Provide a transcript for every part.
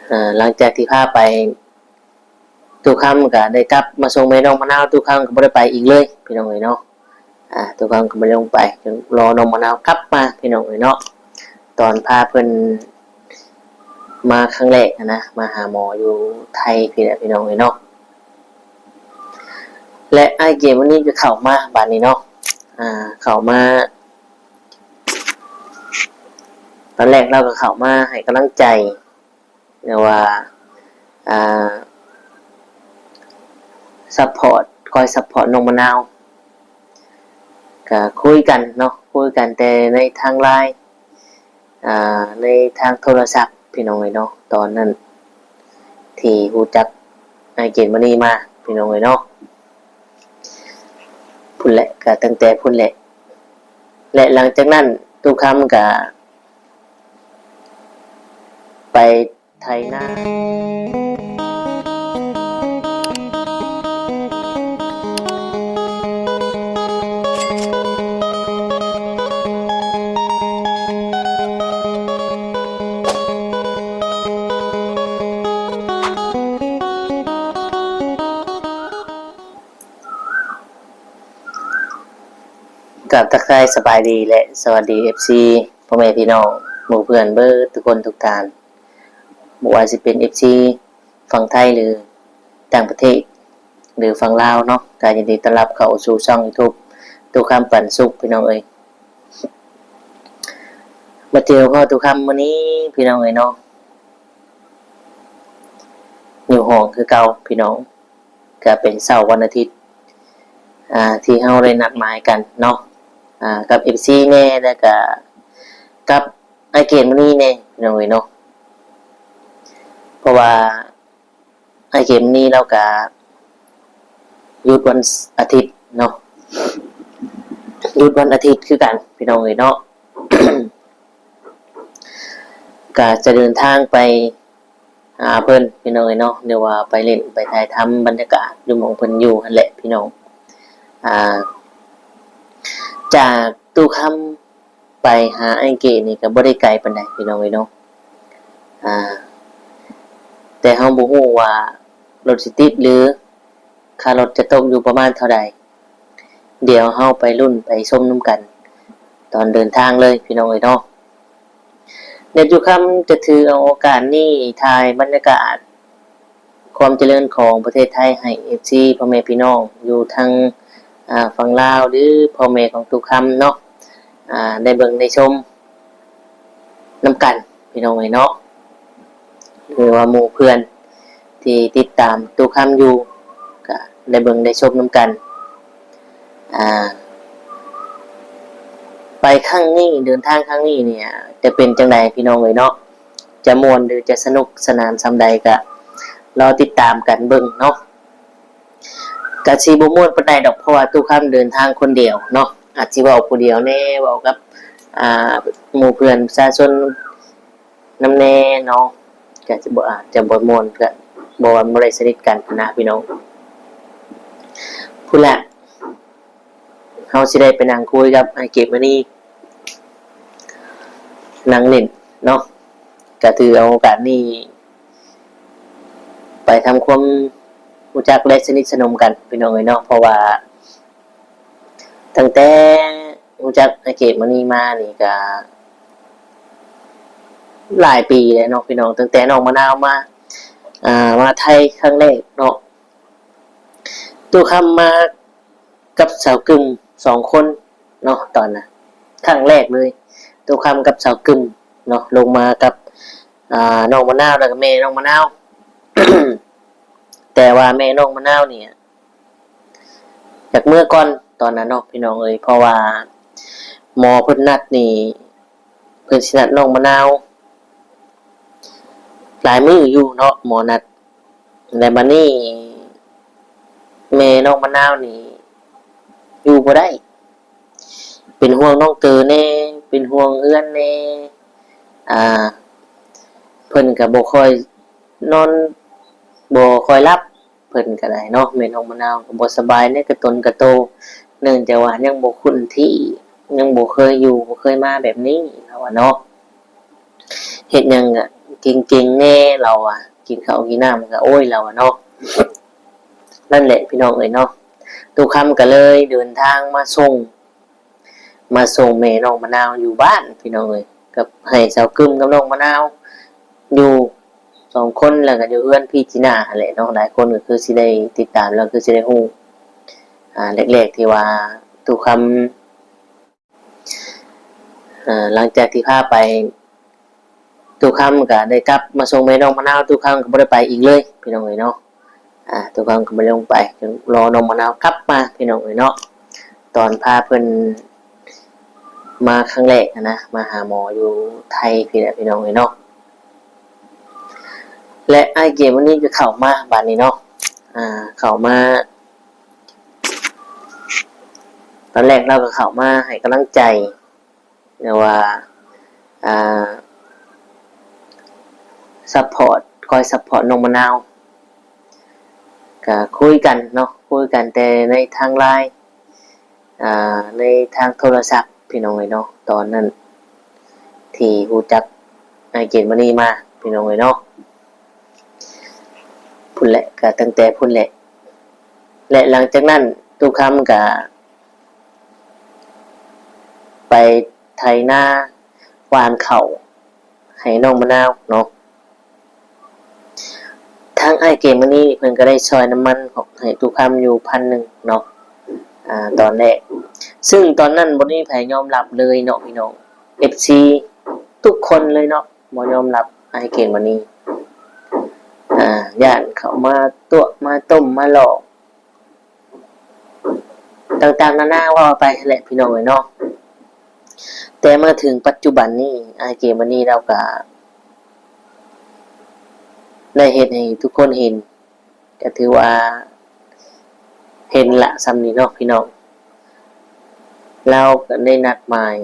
ເອີ ຫຼັງຈາກທີ່ພາໄປ ຕູ້ຄຳກໍໄດ້ກັບມາສົ່ງແມ່ນ້ອງມະນາວ, ຕູ້ຄຳກໍບໍ່ໄດ້ໄປອີກເລີຍພີ່ນ້ອງເອີຍເນາະ. ອາ ຕູ້ຄຳກໍບໍ່ໄດ້ລົງໄປ ຈົນລໍນ້ອງມະນາວກັບມາພີ່ນ້ອງເອີຍເນາະ. ຕອນພາເພິ່ນມາຄັ້ງແລກຫັ້ນນະ ມາຫາໝໍຢູ່ໄທພີ້ແຫຼະພີ່ນ້ອງເອີຍເນາະ. ແລະ ອ້າຍເກມວັນນີ້ກໍເຂົ້າມາບາດນີ້ເນາະ ອາ ເຂົ້າມາ ຕອນແລກລາວກໍເຂົ້າມາໃຫ້ກຳລັງໃຈ ຫຼືວ່າ ອາ ຊັບພອດ ຄອຍຊັບພອດນ້ອງມະນາວ ກະຄຸຍກັນເນາະ ຄຸຍກັນແຕ່ໃນທາງ LINE ອາ ໃນທາງໂທລະສັບພີ່ນ້ອງເອີຍເນາະ. ຕອນນັ້ນທີ່ຮູ້ຈັກອ້າຍເກດມະນີມາພີ່ນ້ອງເອີຍເນາະ ພຸ້ນແຫຼະ ກະຕັ້ງແຕ່ພຸ້ນແຫຼະ. ແລະ ຫຼັງຈາກນັ້ນຕູ້ຄຳກະໄປ ໄຖນາ. ກາບທັກທາຍສະບາຍດີ ແລະ ສະຫວັດດີ ເອັຟຊີ ພໍ່ແມ່ພີ່ນ້ອງ ໝູ່ເພື່ອນເບິດທຸກຄົນທຸກທ່ານ. ບໍ່ວ່າຊິເປັນ ເອັຟຊີ ຝັ່ງໄທ ຫຼື ຕ່າງປະເທດ ຫຼື ຝັ່ງລາວເນາະ ກໍຍິນດີຕ້ອນຮັບເຂົ້າສູ່ຊ່ອງຢູທູບ ຕູ້ຄຳປັນສຸກ ພີ່ນ້ອງເອີຍ. ມາເຈີພໍ່ຕູ້ຄຳມື້ນີ້ ພີ່ນ້ອງເອີຍເນາະ ຢູ່ຫ້ອງຄືເກົ່າພີ່ນ້ອງ. ກະເປັນເຊົ້າວັນອາທິດ ອາ ທີ່ເຮົາໄດ້ນັດໝາຍກັນເນາະ ອາ ກັບ ເອັຟຊີ ແດ່ ແລ້ວກະກັບອ້າຍເກດມະນີແດ່ ພີ່ນ້ອງເອີຍເນາະ. ເພາະວ່າອ້າຍເກດມະນີລາວກະຢຸດວັນອາທິດເນາະ ຢຸດວັນອາທິດຄືກັນ ພີ່ນ້ອງເອີຍເນາະ. ກະຈະເດີນທາງໄປ ຫາເພິ່ນພີ່ນ້ອງເອີຍເນາະ ຫຼືວ່າໄປຫຼິ້ນໄປຖ່າຍທຳບັນຍາກາດຢູ່ໝ່ອງເພິ່ນຢູ່ຫັ້ນແຫຼະພີ່ນ້ອງ. ອາ ຈາກຕູ້ຄຳໄປຫາອ້າຍເກດນີ້ກໍບໍ່ໄດ້ໄກປານໃດພີ່ນ້ອງເອີຍເນາະ ອາ ແຕ່ເຮົາບໍ່ຮູ້ວ່າລົດຊິຕິດ ຫຼື ຄ່າລົດຈະຕົກຢູ່ປະມານເທົ່າໃດ. ດຽວເຮົາໄປລຸ້ນໄປຊົມນຳກັນຕອນເດີນທາງເລີຍພີ່ນ້ອງເອີຍເນາະ. ແລະ ຕູ້ຄຳຈະຖືເອົາໂອກາດນີ້ຖ່າຍບັນຍາກາດຄວາມຈະເລີນຂອງປະເທດໄທໃຫ້ ເອັຟຊີ ພໍ່ແມ່ພີ່ນ້ອງຢູ່ທາງ ອາ ຝັ່ງລາວ ຫຼື ພໍ່ແມ່ຂອງຕູ້ຄຳເນາະ ອາ ໄດ້ເບິ່ງໄດ້ຊົມນຳກັນພີ່ນ້ອງເອີຍເນາະ. ຫຼືວ່າໝູ່ເພື່ອນທີ່ຕິດຕາມຕູ້ຄຳຢູ່ ກະໄດ້ເບິ່ງໄດ້ຊົມນຳກັນ. ອາ ໄປຄັ້ງນີ້ ເດີນທາງຄັ້ງນີ້ນີ້ ຈະເປັນຈັ່ງໃດພີ່ນ້ອງເອີຍເນາະ ຈະມ່ວນ ຫຼື ຈະສະໜຸກສະໜານສ່ຳໃດ ກະລໍຕິດຕາມກັນເບິ່ງເນາະ. ກະຊິບໍ່ມ່ວນປານໃດດອກ ເພາະວ່າຕູ້ຄຳເດີນທາງຄົນດຽວເນາະ ອາດຊິເວົ້າຜູ້ດຽວແດ່ ເວົ້າກັບ ອາ ໝູ່ເພື່ອນປະຊາຊົນ ນຳແດ່ເນາະ ກະຈະບໍ່ ອາດຈະບໍ່ມ່ວນ ກະບໍ່ວ່າບໍ່ໄດ້ສະໜິດກັນຫັ້ນນະພີ່ນ້ອງ. ພຸ້ນແຫຼະ ເຮົາຊິໄດ້ໄປນັ່ງຄຸຍກັບອ້າຍເກດມະນີ ນັ່ງຫຼິ້ນເນາະ ກະຖືເອົາໂອກາດນີ້ໄປທຳຄວາມຮູ້ຈັກ ແລະ ສະໜິດສະໜົມກັນພີ່ນ້ອງເອີຍເນາະ. ເພາະວ່າ ຕັ້ງແຕ່ຮູ້ຈັກອ້າຍເກດມະນີມານີ້ກະຫຼາຍປີແລ້ວເນາະພີ່ນ້ອງ ຕັ້ງແຕ່ນ້ອງມະນາວມາ ອາ ມາໄທຄັ້ງແລກເນາະ. ຕູ້ຄຳມາກັບສາວກຶມສອງຄົນເນາະ ຕອນນັ້ນຄັ້ງແລກເລີຍ ຕູ້ຄຳກັບສາວກຶມເນາະ ລົງມາກັບ ອາ ນ້ອງມະນາວ ແລ້ວກະແມ່ນ້ອງມະນາວ ແຕ່ວ່າແມ່ນ້ອງມະນາວນີ້ ຢາກເມືອກ່ອນຕອນນັ້ນເນາະພີ່ນ້ອງເອີຍ ເພາະວ່າໝໍເພິ່ນນັດນີ້ ເພິ່ນຊິນັດນ້ອງມະນາວຫຼາຍມື້ຢູ່ເນາະ ໝໍນັດ. ແລະ ບາດນີ້ແມ່ນ້ອງມະນາວນີ້ຢູ່ບໍ່ໄດ້ ເປັນຫ່ວງນ້ອງເຕີແດ່ ເປັນຫ່ວງເຮືອນແດ່ ອາ ເພິ່ນກະບໍ່ຄ່ອຍນອນ ບໍ່ຄ່ອຍຫຼັບ ເພິ່ນກໍໄດ້ເນາະ ແມ່ນ້ອງມະນາວກໍບໍ່ສະບາຍໃນກະຕົນກະໂຕ ເນື່ອງຈາກວ່າຍັງບໍ່ຄຸ້ນທີ່ ຍັງບໍ່ເຄີຍຢູ່ ບໍ່ເຄີຍມາແບບນີ້ ລາວວ່າເນາະ. ເຮັດຫຍັງກະ ເກັ່ງໆແດ່ ລາວວ່າ ກິນເຂົ້າກິນນ້ຳກໍ ໂອ້ຍ ລາວວ່າເນາະ. ນັ້ນແຫຼະພີ່ນ້ອງເອີຍເນາະ ຕູ້ຄຳກໍເລີຍເດີນທາງມາສົ່ງ ມາສົ່ງແມ່ນ້ອງມະນາວຢູ່ບ້ານພີ່ນ້ອງເອີຍ ກັບໃຫ້ສາວກຶມກັບນ້ອງມະນາວຢູ່ສອງຄົນ ແລ້ວກໍຢູ່ເຮືອນພີ່ຈີນາຫັ້ນແຫຼະເນາະ. ຫຼາຍຄົນກໍຄືຊິໄດ້ຕິດຕາມ ແລ້ວຄືຊິໄດ້ຮູ້ ອ່າ ແລກໆ ທີ່ວ່າຕູ້ຄຳ ອ່າ ຫຼັງຈາກທີ່ພາໄປ ຕູ້ຄຳກໍໄດ້ກັບມາສົ່ງແມ່ນ້ອງມະນາວ ຕູ້ຄຳກໍບໍ່ໄດ້ໄປອີກເລີຍພີ່ນ້ອງເອີຍເນາະ. ອ່າ ຕູ້ຄຳກໍບໍ່ໄດ້ລົງໄປ ຈົນລໍນ້ອງມະນາວກັບມາພີ່ນ້ອງເອີຍເນາະ. ຕອນພາເພິ່ນມາຄັ້ງແລກຫັ້ນນະ ມາຫາໝໍຢູ່ໄທພີ້ແຫຼະພີ່ນ້ອງເອີຍເນາະ. ແລະ ອ້າຍເກມວັນນີ້ກໍເຂົ້າມາບາດນີ້ເນາະ ອ່າ ເຂົ້າມາ ຕອນແລກລາວກໍເຂົ້າມາໃຫ້ກຳລັງໃຈ ຫຼືວ່າ ອ່າ ຊັບພອດ ຄອຍຊັບພອດນ້ອງມະນາວ ກະຄຸຍກັນເນາະ ຄຸຍກັນແຕ່ໃນທາງ LINE ອ່າ ໃນທາງໂທລະສັບພີ່ນ້ອງເອີຍເນາະ. ຕອນນັ້ນທີ່ຮູ້ຈັກອ້າຍເກດມະນີມາພີ່ນ້ອງເອີຍເນາະ ພຸ້ນແຫຼະ ກະຕັ້ງແຕ່ພຸ້ນແຫຼະ. ແລະ ຫຼັງຈາກນັ້ນ ຕູ້ຄຳກະໄປໄຖນາຫວ່ານເຂົ້າໃຫ້ນ້ອງມະນາວເນາະ. ທາງອ້າຍເກດມະນີເພິ່ນກໍໄດ້ຊ່ອຍນ້ຳມັນໃຫ້ຕູ້ຄຳຢູ່ພັນໜຶ່ງເນາະ ອ່າ ຕອນແລກ ຊຶ່ງຕອນນັ້ນບໍ່ມີໃຜຍອມຮັບເລີຍເນາະພີ່ນ້ອງ ເອັຟຊີ ທຸກຄົນເລີຍເນາະ ບໍ່ຍອມຮັບອ້າຍເກດມະນີ ອ່າ ຢ້ານເຂົາມາຕົວະມາຕົ້ມມາຫຼອກ ຕ່າງໆນານາເວົ້າໄປຫັ້ນແຫຼະພີ່ນ້ອງເອີຍເນາະ. ແຕ່ມາເຖິງປັດຈຸບັນນີ້ ອ້າຍເກດມະນີລາວກະໄດ້ເຮັດໃຫ້ທຸກຄົນເຫັນ ກະຖືວ່າເຫັນລະສ່ຳນີ້ເນາະພີ່ນ້ອງ. ລາວກະໄດ້ນັດໝາຍ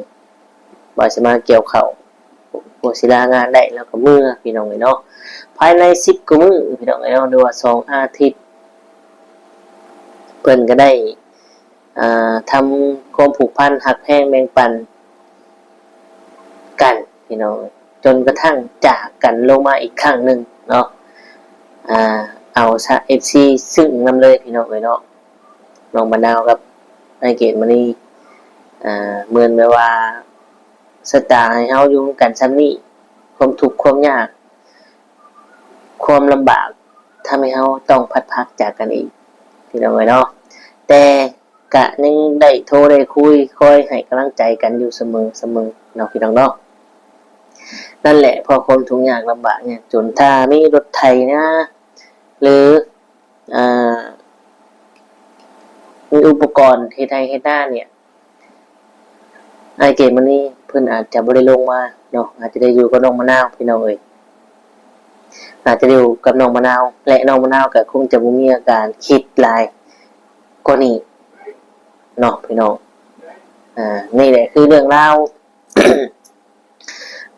ວ່າຊິມາກ່ຽວເຂົ້າ ກວ່າຊິລາງານໄດ້ ລາວກໍເມືອພີ່ນ້ອງເອີຍເນາະ. ພາຍໃນສິບກວ່າມື້ພີ່ນ້ອງເອີຍເນາະ ຫຼືວ່າສອງອາທິດ ເພິ່ນກໍໄດ້ ອ່າ ທຳຄວາມຜູກພັນຮັກແພງແບ່ງປັນກັນພີ່ນ້ອງເອີຍ ຈົນກະທັ້ງຈາກກັນລົງມາອີກຄັ້ງໜຶ່ງເນາະ. ອ່າ ເອົາຊະ ເອັຟຊີ ຊຶ້ງນຳເລີຍພີ່ນ້ອງເອີຍເນາະ. ນ້ອງມະນາວກັບອ້າຍເກດມະນີ ອ່າ ເໝືອນແບບວ່າຊະຕາໃຫ້ເຮົາຢູ່ນຳກັນສ່ຳນີ້ ຄວາມທຸກຄວາມຍາກ ຄວາມລຳບາກ ທຳໃຫ້ເຮົາຕ້ອງພັດພາກຈາກກັນອີກ ພີ່ນ້ອງເອີຍເນາະ. ແຕ່ກະຍັງໄດ້ໂທໄດ້ຄຸຍ ຄອຍໃຫ້ກຳລັງໃຈກັນຢູ່ສະເໝີ ສະເໝີເນາະ ພີ່ນ້ອງເນາະ. ນັ້ນແຫຼະ ເພາະຄວາມທຸກຍາກລຳບາກຍາກຈົນ ຖ້າມີລົດໄຖນາ ຫຼື ອ່າ ມີອຸປະກອນເຮັດໄຮ່ເຮັດນານີ້ ອ້າຍເກດມະນີເພິ່ນອາດຈະບໍ່ໄດ້ລົງມາເນາະ ອາດຈະໄດ້ຢູ່ກັບນ້ອງມະນາວ ພີ່ນ້ອງເອີຍ ອາດຈະໄດ້ຢູ່ກັບນ້ອງມະນາວ ແລະ ນ້ອງມະນາວກໍຄົງຈະບໍ່ມີອາການຄິດຫຼາຍກວ່ານີ້ເນາະ ພີ່ນ້ອງ. ອ່າ ນີ້ແຫຼະຄືເລື່ອງລາວ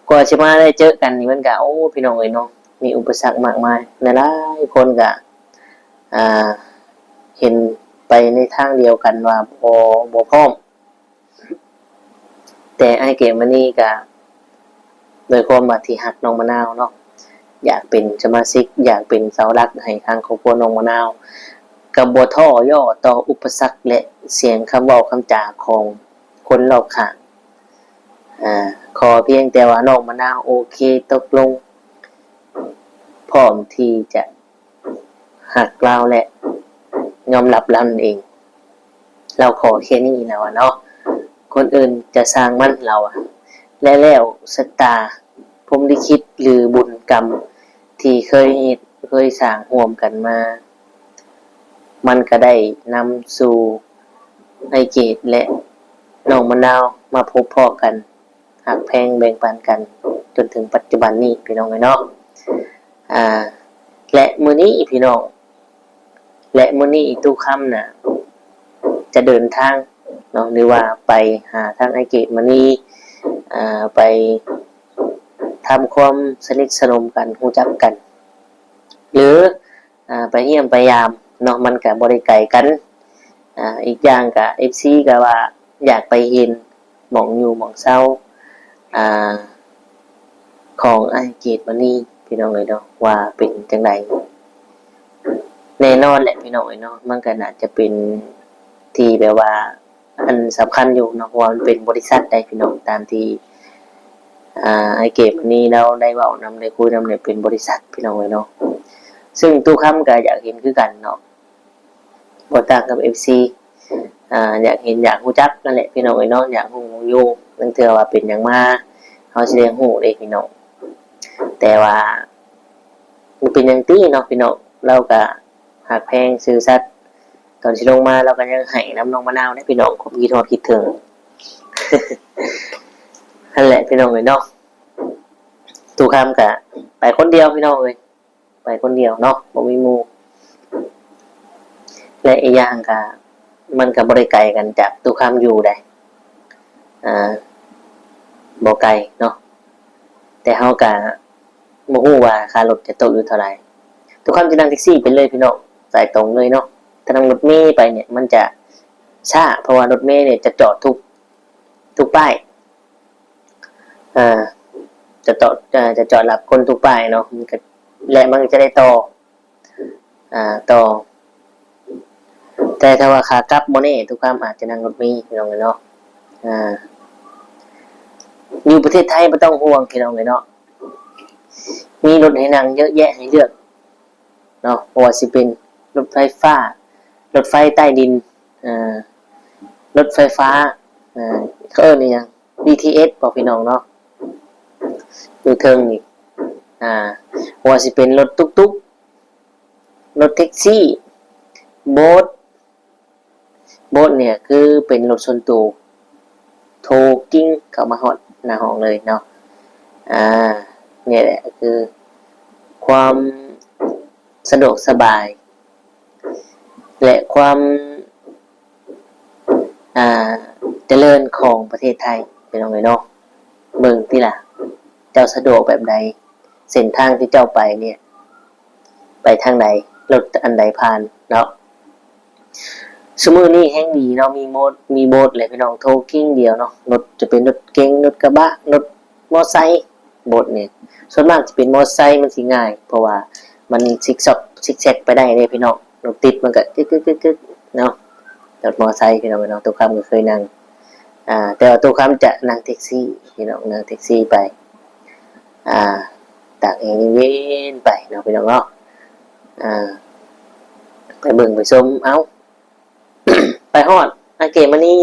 ກວ່າຊິມາໄດ້ເຈີກັນນີ້ ມັນກະ ໂອ້ ພີ່ນ້ອງເອີຍເນາະ ມີອຸປະສັກມາກມາຍ ຫຼາຍໆຄົນກະ ອ່າ ເຫັນໄປໃນທາງດຽວກັນວ່າບໍ່ ບໍ່ພ້ອມ. ແຕ່ອ້າຍເກດມະນີກະ ດ້ວຍຄວາມວ່າທີ່ຮັກນ້ອງມະນາວເນາະ ຢາກເປັນສະມາຊິກ ຢາກເປັນເສົາຫຼັກໃຫ້ທາງຄອບຄົວນ້ອງມະນາວ ກະບໍ່ທໍ້ຍໍ້ຕໍ່ອຸປະສັກ ແລະ ສຽງຄຳເວົ້າຄຳຈາຂອງຄົນລອບຂ້າງ. ອ່າ ຂໍພຽງແຕ່ວ່ານ້ອງມະນາວໂອເຄ ຕົກລົງ ພ້ອມທີ່ຈະຮັກລາວ ແລະ ຍອມຮັບລາວນັ້ນເອງ. ລາວຂໍແຄ່ນີ້ ລາວວ່າເນາະ ຄົນອື່ນຈະຊ່າງມັນ ລາວວ່າ. ແລະ ແລ້ວຊະຕາ ພົມລິຂິດ ຫຼື ບຸນກຳ ທີ່ເຄີຍເຮັດ ເຄີຍສ້າງຮ່ວມກັນມາ ມັນກະໄດ້ນຳສູ່ອ້າຍເກດ ແລະ ນ້ອງມະນາວມາພົບພໍ້ກັນ ຮັກແພງແບ່ງປັນກັນຈົນເຖິງປັດຈຸບັນນີ້ ພີ່ນ້ອງເອີຍເນາະ. ອ່າ ແລະ ມື້ນີ້ ພີ່ນ້ອງ ແລະ ມື້ນີ້ຕູ້ຄຳນະ ຈະເດີນທາງເນາະ ຫຼືວ່າໄປຫາທາງອ້າຍເກດມະນີ ອ່າ ໄປທຳຄວາມສະໜິດສະໜົມກັນ ຮູ້ຈັກກັນ ຫຼື ອ່າ ໄປຢ້ຽມໄປຢາມເນາະ ມັນກະບໍ່ໄດ້ໄກກັນ. ອ່າ ອີກຢ່າງກະ ເອັຟຊີ ກະວ່າຢາກໄປເຫັນໝ່ອງຢູ່ໝ່ອງເຊົາ ອ່າ ຂອງອ້າຍເກດມະນີ ພີ່ນ້ອງເອີຍເນາະ ວ່າເປັນຈັ່ງໃດ. ແນ່ນອນແຫຼະພີ່ນ້ອງເອີຍເນາະ ມັນກໍໜ້າຈະເປັນທີ່ແບບວ່າອັນສຳຄັນຢູ່ເນາະ ເພາະວ່າມັນເປັນບໍລິສັດໃດ໋ພີ່ນ້ອງ ຕາມທີ່ ອ່າ ອ້າຍເກດມະນີລາວໄດ້ເວົ້ານຳ ໄດ້ຄຸຍນຳນີ້ ເປັນບໍລິສັດພີ່ນ້ອງເອີຍເນາະ. ຊຶ່ງຕູ້ຄຳກໍຢາກເຫັນຄືກັນເນາະ ບໍ່ຕ່າງກັບເອັຟຊີ ອ່າ ຢາກເຫັນຢາກຮູ້ຈັກນັ້ນແຫຼະພີ່ນ້ອງເອີຍເນາະ ຢາກຮູ້ຢູ່ ລາງເທື່ອວ່າເປັນຫຍັງມາ ເຮົາຊິໄດ້ຮູ້ເດ້ພີ່ນ້ອງ. ແຕ່ວ່າບໍ່ເປັນຫຍັງຕິເນາະພີ່ນ້ອງ ລາວກະຮັກແພງຊື່ສັດ ຕອນຊິລົງມາລາວກະຍັງໄຫ້ນຳນ້ອງມະນາວເດ້ພີ່ນ້ອງ ຄວາມຄິດຮອດຄິດເຖິງ ຫັ້ນແຫຼະພີ່ນ້ອງເອີຍເນາະ. ຕູ້ຄຳກະໄປຄົນດຽວພີ່ນ້ອງເອີຍ ໄປຄົນດຽວເນາະ ບໍ່ມີໝູ່ ແລະ ອີກຢ່າງກະ ມັນກະບໍ່ໄດ້ໄກກັນຈາກຕູ້ຄຳຢູ່ໃດ໋ ອ່າ ບໍ່ໄກເນາະ ແຕ່ເຮົາກະບໍ່ຮູ້ວ່າຄ່າລົດຈະຕົກຢູ່ເທົ່າໃດ. ຕູ້ຄຳຈະນັ່ງແທັກຊີໄປເລີຍພີ່ນ້ອງ ສາຍຕົງເລີຍເນາະ ຖ້ານັ່ງລົດເມໄປນີ້ມັນຈະຊ້າ ເພາະວ່າລົດເມນີ້ຈະຈອດທຸກ ທຸກປ້າຍ ເອີ ຈະຈອດ ເອີ ຈະຈອດຮັບຄົນທຸກປ້າຍເນາະ ມັນກໍ ແລະ ມັນກໍຈະໄດ້ຕໍ່ ອ່າ ຕໍ່ ແຕ່ຖ້າວ່າຂາກັບບໍ່ແນ່ ຕູ້ຄຳອາດຈະນັ່ງລົດເມພີ່ນ້ອງເອີຍເນາະ. ອ່າ ຢູ່ປະເທດໄທບໍ່ຕ້ອງຫ່ວງພີ່ນ້ອງເອີຍເນາະ ມີລົດໃຫ້ນັ່ງເຍອະແຍະໃຫ້ເລືອກເນາະ ບໍ່ວ່າຊິເປັນລົດໄຟຟ້າ ລົດໄຟໃຕ້ດິນ ເອີ ລົດໄຟຟ້າ ເອີ ເຂົາເອີ້ນອີ່ຫຍັງ ບີທີເອສ ບໍພີ່ນ້ອງເນາະ ຢູ່ເທິງນີ້ ອ່າ ບໍ່ວ່າຊິເປັນລົດຕຸກຕຸກ ລົດແທັກຊີ ໂບດ ໂບດນີ້ຄືເປັນລົດສ່ວນໂຕ ໂທກິ້ງເຂົ້າມາຮອດໜ້າຫ້ອງເລີຍເນາະ. ອ່າ ນີ້ແຫຼະຄືຄວາມສະດວກສະບາຍ ແລະ ຄວາມ ອ່າ ຈະເລີນຂອງປະເທດໄທ ພີ່ນ້ອງເອີຍເນາະ. ເບິ່ງຕິລະ ເຈົ້າສະດວກແບບໃດ? ເສັ້ນທາງທີ່ເຈົ້າໄປນີ້ ໄປທາງໃດ? ລົດອັນໃດຜ່ານເນາະ? ຊຸມື້ນີ້ແຮ່ງດີເນາະ ມີໂມດ ມີໂບດແຫຼະພີ່ນ້ອງ ໂທກິ້ງດຽວເນາະ. ລົດຈະເປັນລົດເກັງ ລົດກະບະ ລົດມໍໄຊ ໂບດນີ້ ສ່ວນມາກຈະເປັນມໍໄຊ ມັນຊິງ່າຍ ເພາະວ່າມັນຊິກຊອກຊິກແຊັກໄປໄດ້ເດ້ພີ່ນ້ອງ. ລົດຕິດມັນກະກຶກໆໆໆເນາະ ລົດມໍໄຊພີ່ນ້ອງເນາະ. ຕູ້ຄຳກໍເຄີຍນັ່ງ ອ່າ ແຕ່ວ່າຕູ້ຄຳຈະນັ່ງແທັກຊີພີ່ນ້ອງ ນັ່ງແທັກຊີໄປ ອ່າ ຕາກແອເຢັນໆໄປເນາະພີ່ນ້ອງເນາະ. ອ່າ ໄປເບິ່ງໄປຊົມ ເອົ້າ ໄປຮອດ ອາເກມານີ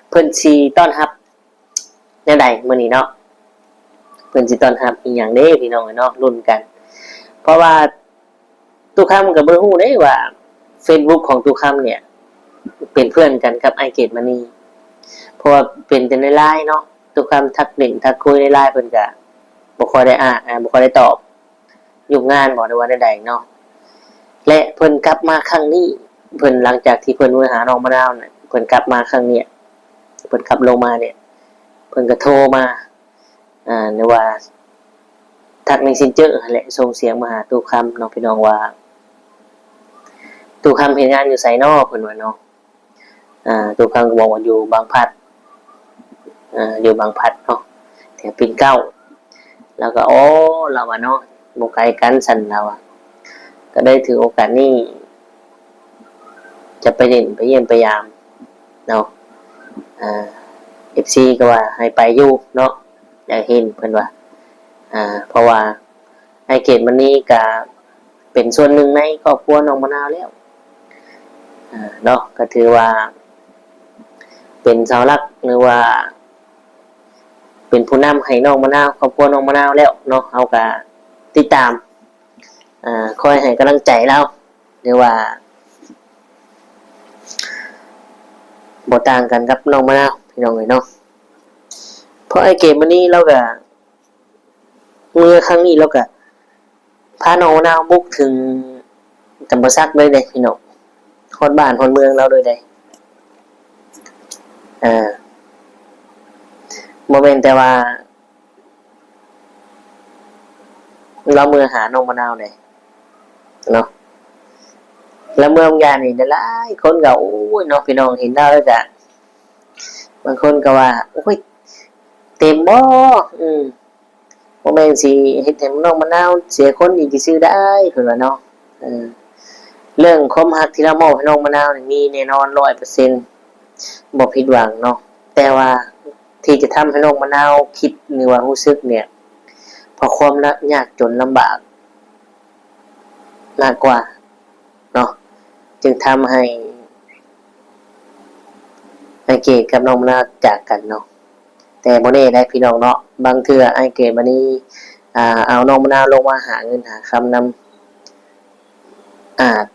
ເພິ່ນຊິຕ້ອນຮັບ ແນວໃດມື້ນີ້ເນາະ ເພິ່ນຊິຕ້ອນຮັບອີ່ຫຍັງເດ້ພີ່ນ້ອງເອີຍເນາະ ລຸ້ນກັນ. ເພາະວ່າຕູ້ຄຳກໍບໍ່ຮູ້ເດ້ວ່າເຟສບຸກຂອງຕູ້ຄຳນີ້ເປັນເພື່ອນກັນກັບອ້າຍເກດມະນີ ເພາະວ່າເປັນແຕ່ໃນລາຍເນາະ ຕູ້ຄຳທັກຫຼິ້ນທັກຄຸຍໃນລາຍ ເພິ່ນກໍບໍ່ຄ່ອຍໄດ້ອ່ານ ບໍ່ຄ່ອຍໄດ້ຕອບ. ຍຸກງານບໍ ຫຼືວ່າແນວໃດເນາະ ແລະ ເພິ່ນກັບມາຄັ້ງນີ້ ເພິ່ນ ຫຼັງຈາກທີ່ເພິ່ນມາຫານ້ອງມະນາວນະ ເພິ່ນກັບມາຄັ້ງນີ້ ເພິ່ນກັບລົງມານີ້ ເພິ່ນກໍໂທມາ ອ່າ ຫຼືວ່າທັກເມສເຊັນເຈີຫັ້ນແຫຼະ ສົ່ງສຽງມາຫາຕູ້ຄຳເນາະ ພີ່ນ້ອງວ່າ ຕູ້ຄຳເຮັດງານຢູ່ໃສເນາະ ເພິ່ນວ່າເນາະ. ອ່າ ຕູ້ຄຳກໍບອກວ່າຢູ່ບາງພລັດ ອ່າ ຢູ່ບາງພລັດເນາະ ແຖວປິ່ນເກົ້າ. ລາວກໍ ອໍ ລາວວ່າເນາະ ບໍ່ໄກກັນຊັ້ນ ລາວວ່າ ກໍໄດ້ຖືໂອກາດນີ້ ຈະໄປຫຼິ້ນໄປຢ້ຽມໄປຢາມເນາະ. ອ່າ ເອັຟຊີກໍວ່າໃຫ້ໄປຢູ່ເນາະ ຢາກເຫັນ ເພິ່ນວ່າ ອ່າ ເພາະວ່າ ອ້າຍເກດມະນີກະເປັນສ່ວນໜຶ່ງໃນຄອບຄົວນ້ອງມະນາວແລ້ວ ອ່າ ເນາະ ກະຖືວ່າເປັນເສົາຫຼັກ ຫຼືວ່າເປັນຜູ້ນຳໃຫ້ນ້ອງມະນາວ ຄອບຄົວນ້ອງມະນາວແລ້ວເນາະ. ເຮົາກະຕິດຕາມ ອ່າ ຄອຍໃຫ້ກຳລັງໃຈລາວ ຫຼືວ່າບໍ່ຕ່າງກັນກັບນ້ອງມະນາວ ພີ່ນ້ອງເອີຍເນາະ. ເພາະອ້າຍເກດມະນີລາວກະ ເມື່ອຄັ້ງນີ້ລາວກະພານ້ອງມະນາວບຸກເຖິງຈຳປາສັກເລີຍເດ້ພີ່ນ້ອງ ຮອດບ້ານຮອດເມືອງລາວເລີຍເດ້. ເອີ ບໍ່ແມ່ນແຕ່ວ່າລາວເມືອຫານ້ອງມະນາວເດ້ເນາະ ລາວເມືອບາງຢ່າງນີ້ ຫຼາຍໆຄົນກໍ ໂອ້ຍເນາະ ພີ່ນ້ອງເຫັນລາວແລ້ວກະ ບາງຄົນກໍວ່າ ໂອ້ຍ ເຕັມບໍ່ ອືມ ບໍ່ແມ່ນຊິເຮັດໃຫ້ນ້ອງມະນາວເສຍຄົນອີກຊື່ໆໄດ໋ ເພິ່ນວ່າເນາະ. ເອີ ເລື່ອງຄວາມຮັກທີ່ລາວມອບໃຫ້ນ້ອງມະນາວນີ້ມີແນ່ນອນຮ້ອຍເປີເຊັນ ບໍ່ຜິດຫວັງເນາະ. ແຕ່ວ່າທີ່ຈະທຳໃຫ້ນ້ອງມະນາວຄິດ ຫຼືວ່າຮູ້ສຶກເນີ້ຍ ເພາະຄວາມລະ ຍາກຈົນລຳບາກ ມາກກວ່າເນາະ ຈຶ່ງທຳໃຫ້ອ້າຍເກດກັບນ້ອງມະນາວຈາກກັນເນາະ. ແຕ່ບໍ່ແນ່ໄດ໋ພີ່ນ້ອງເນາະ ບາງເທື່ອອ້າຍເກດມານີ ອ່າ ເອົານ້ອງມະນາວລົງມາຫາເງິນຫາຄຳນຳ ອາດ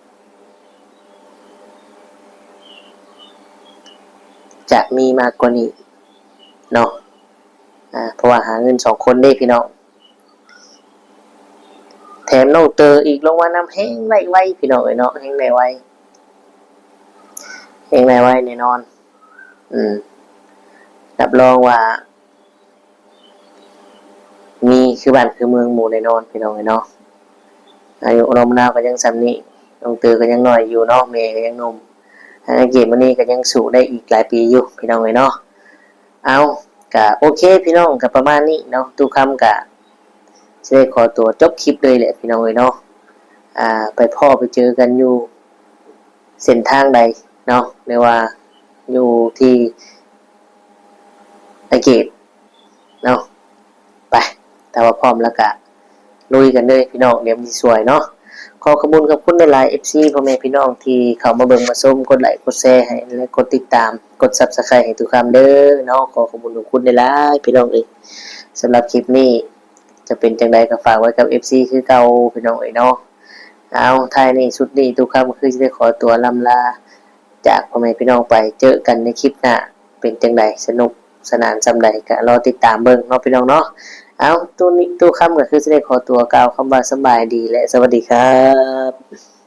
ຈະມີມາກກວ່ານີ້ເນາະ ອ່າ ເພາະວ່າຫາເງິນສອງຄົນເດ້ພີ່ນ້ອງ. ແຖມນ້ອງເຕີອີກລົງມານຳ ແຮງໄດ້ໄວພີ່ນ້ອງເອີຍເນາະ ແຮງໄດ້ໄວ ແຮງໄດ້ໄວແນ່ນອນ. ອືມ ຮັບຮອງວ່າມີຄືບ້ານຄືເມືອງໝູ່ແນ່ນອນພີ່ນ້ອງເອີຍເນາະ. ອາຍຸນ້ອງມະນາວກໍຍັງສ່ຳນີ້ ນ້ອງເຕີກໍຍັງນ້ອຍຢູ່ເນາະ ແມ່ກໍຍັງໜຸ່ມ ທາງອ້າຍເກດມານີກໍຍັງສູ້ໄດ້ອີກຫຼາຍປີຢູ່ພີ່ນ້ອງເອີຍເນາະ. ເອົາ ກະໂອເຄພີ່ນ້ອງ ກະປະມານນີ້ເນາະ ຕູ້ຄຳກະຊິໄດ້ຂໍຕົວຈົບຄລິບເລີຍແຫຼະພີ່ນ້ອງເອີຍເນາະ. ອ່າ ໄປພໍ້ໄປເຈີກັນຢູ່ເສັ້ນທາງໃດເນາະ ຫຼືວ່າຢູ່ທີ່ອ້າຍເກດເນາະ. ໄປ ຖ້າວ່າພ້ອມແລ້ວກະລຸຍກັນເລີຍພີ່ນ້ອງ ດຽວມັນຊິສວຍເນາະ. ຂໍຂອບຄຸນຂອບຄຸນຫຼາຍໆ ເອັຟຊີ ພໍ່ແມ່ພີ່ນ້ອງທີ່ເຂົ້າມາເບິ່ງມາຊົມ ກົດໄລກົດແຊໃຫ້ ແລະ ກົດຕິດຕາມ ກົດ Subscribe ໃຫ້ຕູ້ຄຳເດີເນາະ. ຂໍຂອບຄຸນຂອບຄຸນຫຼາຍໆ ພີ່ນ້ອງເອີຍ. ສຳລັບຄລິບນີ້ຈະເປັນຈັ່ງໃດກໍຝາກໄວ້ກັບ ເອັຟຊີ ຄືເກົ່າພີ່ນ້ອງເອີຍເນາະ. ເອົາ ທ້າຍນີ້ສຸດນີ້ ຕູ້ຄຳກໍຄືຊິໄດ້ຂໍຕົວລ່ຳລາຈາກພໍ່ແມ່ພີ່ນ້ອງໄປ ເຈີກັນໃນຄລິບໜ້າ ເປັນຈັ່ງໃດ ສະໜຸກສະໜານສ່ຳໃດ ກໍລໍຕິດຕາມເບິ່ງເນາະພີ່ນ້ອງເນາະ. ເອົາ ຕູ້ນີ້ ຕູ້ຄຳກໍຄືຊິໄດ້ຂໍຕົວກ່າວຄຳວ່າສະບາຍດີ ແລະ ສະຫວັດດີຄັບ.